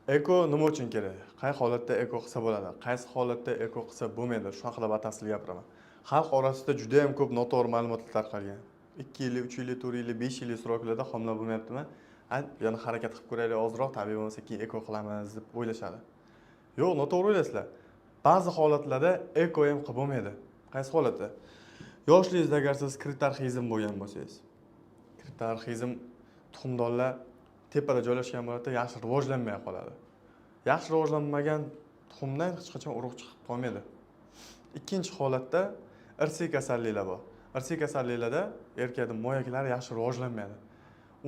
Eko nima uchun kerak? Qay holatda eko qilsa bo'ladi? Qaysi holatda eko qilsa bo'lmaydi? Shu haqida batafsil gapiraman. Xalq orasida juda ham ko'p noto'g'ri ma'lumotlar tarqalgan. 2 yillik, 3 yillik, 4 yillik, 5 yillik sroklarda homila bo'lmayaptimi? Yana harakat qilib ko'raylik ozroq, tabiiy bo'lmasa keyin eko qilamiz deb o'ylashadi. Yo'q, noto'g'ri o'ylaysizlar. Ba'zi holatlarda eko ham qilib bo'lmaydi. Qaysi holatda? Yoshligingizda agar siz kriptarxizm bo'lgan bo'lsangiz, kriptarxizm tuxumdonlar tepada joylashgan bo'ladi, yaxshi rivojlanmay qoladi. Yaxshi rivojlanmagan tuxumdan hech qachon urug' chiqib qolmaydi. Ikkinchi holatda irsiy kasalliklar bor. Irsiy kasalliklarda erkakning moyaklari yaxshi rivojlanmaydi.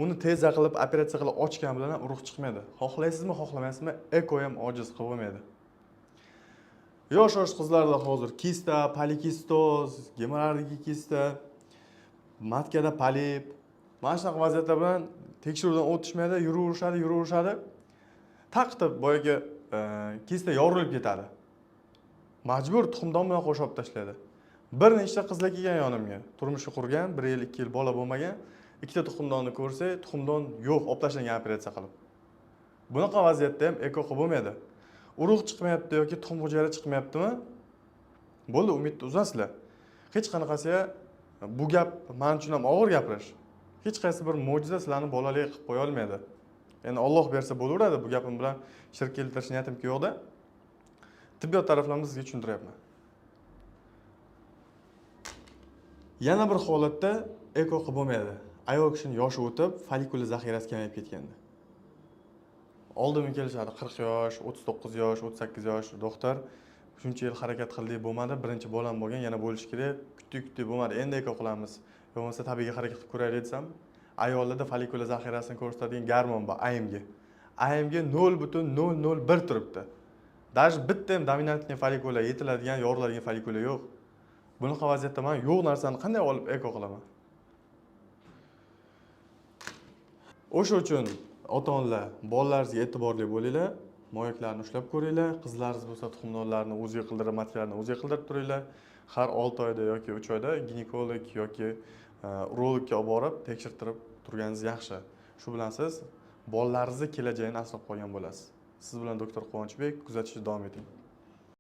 Uni tezda qilib operatsiya qilib ochgan bilan ham urug' chiqmaydi. Xohlaysizmi, xohlamaysizmi, eko ham ojiz qilib bo'lmaydi. Yosh-yosh qizlarda hozir kista, polikistoz, gemorragik kista, matkada polip, mana shunaqa vaziyatlar bilan tekshiruvdan o'tishmaydi, yuraverishadi, yuraverishadi. Taqtib boyagi kista yorilib ketadi. Majbur tuxumdon bilan qo'shib olib tashlaydi. Bir nechta qizlar kelgan yonimga, turmushi qurgan, 1 yil, 2 yil bola bo'lmagan, ikkita tuxumdonni ko'rsa, tuxumdon yo'q, olib tashlangan operatsiya qilib. Bunaqa vaziyatda ham eko qilib bo'lmaydi. Urug' chiqmayapti yoki tuxum hujayra chiqmayaptimi? Bo'ldi, umidni uzasizlar. Hech qanaqasiga bu gap men uchun ham og'ir gapirish. Hech qaysi bir mo'jiza sizlarni bolali qilib qo'ya olmaydi. Endi Alloh bersa bo'laveradi, bu gapim bilan shirk keltirish niyatim yo'q-da. Tibbiyot taraflama sizga tushuntiryapman. Yana bir holatda eko qilib bo'lmaydi. Ayol kishining yoshi o'tib, follikula zaxirasi kamayib ketganda. Oldimga kelishadi 40 yosh, 39 yosh, 38 yosh doktor. Shuncha yil harakat qildik, bo'lmadi. Birinchi bolam bo'lgan, yana bo'lishi kerak. Kutdik, bo'lmadi. Endi eko qilamiz. Yo bo'lmasa tabiiy harakat qilib ko'raylik desam, ayollarda follikula zaxirasini ko'rsatadigan gormon bor, AMG. AMG 0.001 turibdi. Даже bitta ham dominantli follikula yetiladigan, yoriladigan follikula yo'q. Bunaqa vaziyatda men yo'q narsani qanday olib eko qilaman? O'sha uchun ota-onalar, bolalaringizga e'tiborli bo'linglar, moyaklarni ushlab ko'ringlar, qizlaringiz bo'lsa tuxumdonlarni o'ziga qildirib, matkalarni o'ziga qildirib turinglar. Har 6 oyda yoki 3 oyda ginekolog yoki urologga olib borib tekshirtirib turganingiz yaxshi. Shu bilan siz bolalaringizni kelajagini asrab qolgan bo'lasiz. Siz bilan doktor Quvonchbek, kuzatishda davom eting.